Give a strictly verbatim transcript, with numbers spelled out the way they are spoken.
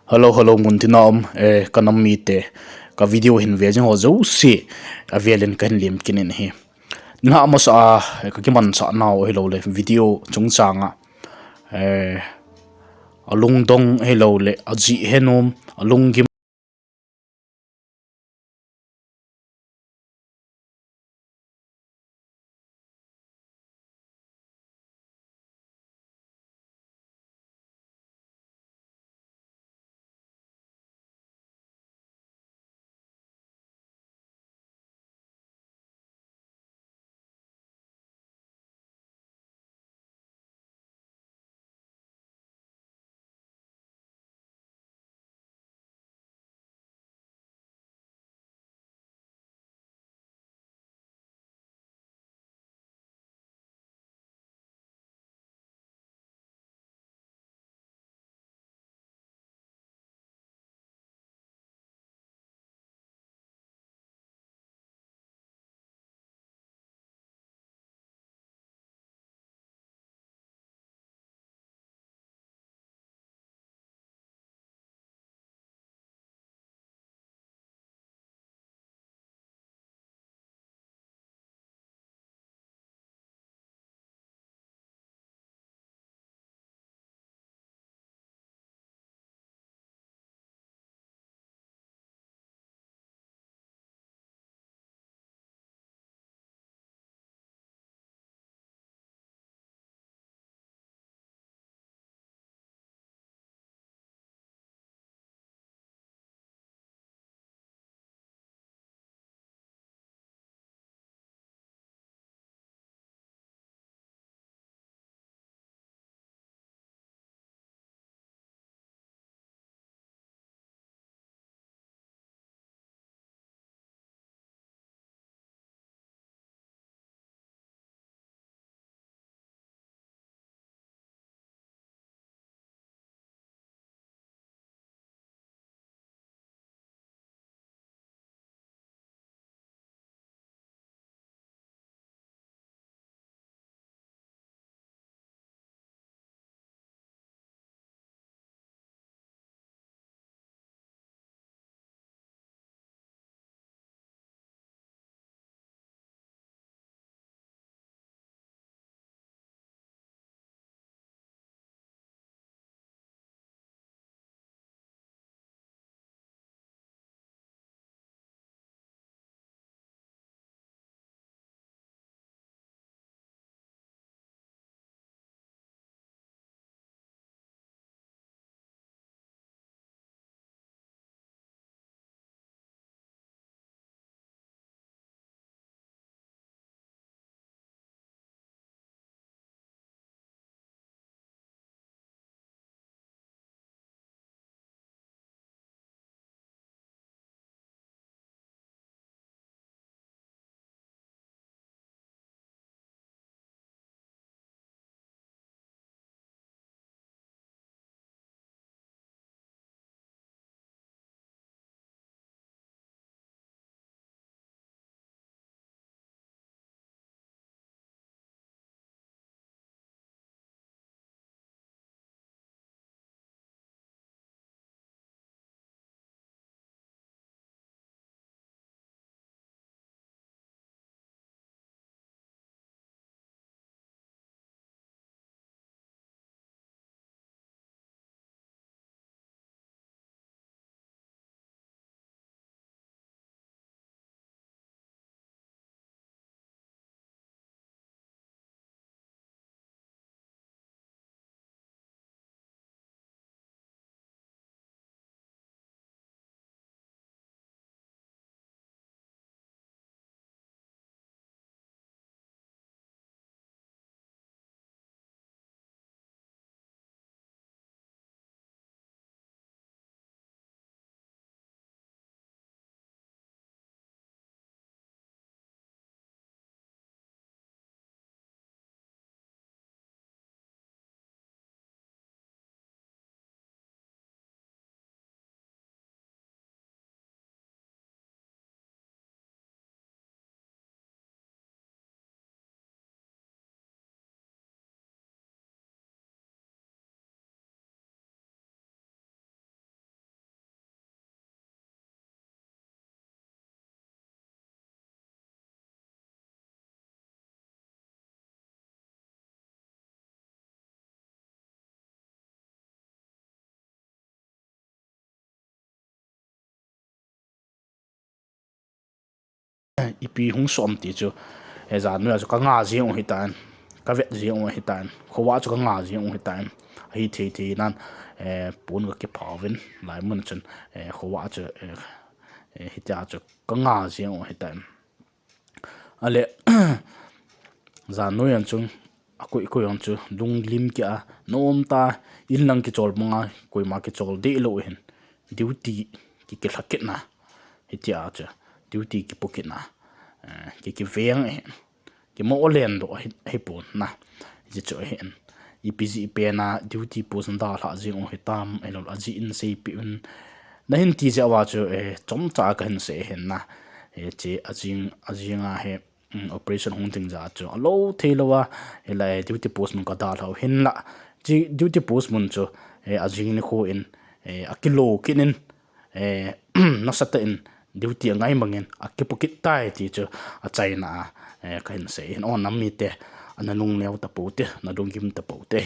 Hello, hello, mun tina um, eh, ka nam mite, ka video hin ve jing ho jouse, avelin kahin lemkit in ahi. Nilhah masa a, eh, kakimanchah nau ahilouleh, video chungchang a, eh, alungdong ahilouleh, ajih henom, alunggim ipi hung soh am ti chu, eh, jan noiya chu ka nga jeng u ahitan, ka vet jeng u ahitan, khovah chu ka nga jeng u ahitan, ahithei thei nan, eh, pon ka kiphauvin, laimun chun, eh, khovah chu, eh, eh, hitia chu ka nga jeng u ahitan. Ale, jan noiya chu, akoi koi jong chu, lunglim kit a, nom ta, in lang kichol banga, koima kichol deh lou hin, duty ki, kilha kit na, hitia chu, duty kipu kit na, eh, ki, kiveng ahi, kimoh len doh ahi, ahipon na, hichu ahin. Ipi jeh pen a duty post nadalhah jeng u hitam, ahilou le ajeh in seipeh un. Nahin ti jeh uva chu, eh, chomcha kahin sei ahin na. Eh, che ajing, ajing a hi, um, operation hung ding jeh chu alou thei lou a, hilai duty post mun kadalhah u hinla. Che duty post mun chu, eh, ajing nikho in, eh, akilo kit in, eh, nasatah in duty angai mangin akipu kit tai ti chu achaina a, eh, kahin sei ahin. O nam mite, ana lungneo tapou te, na lunggim tapou te.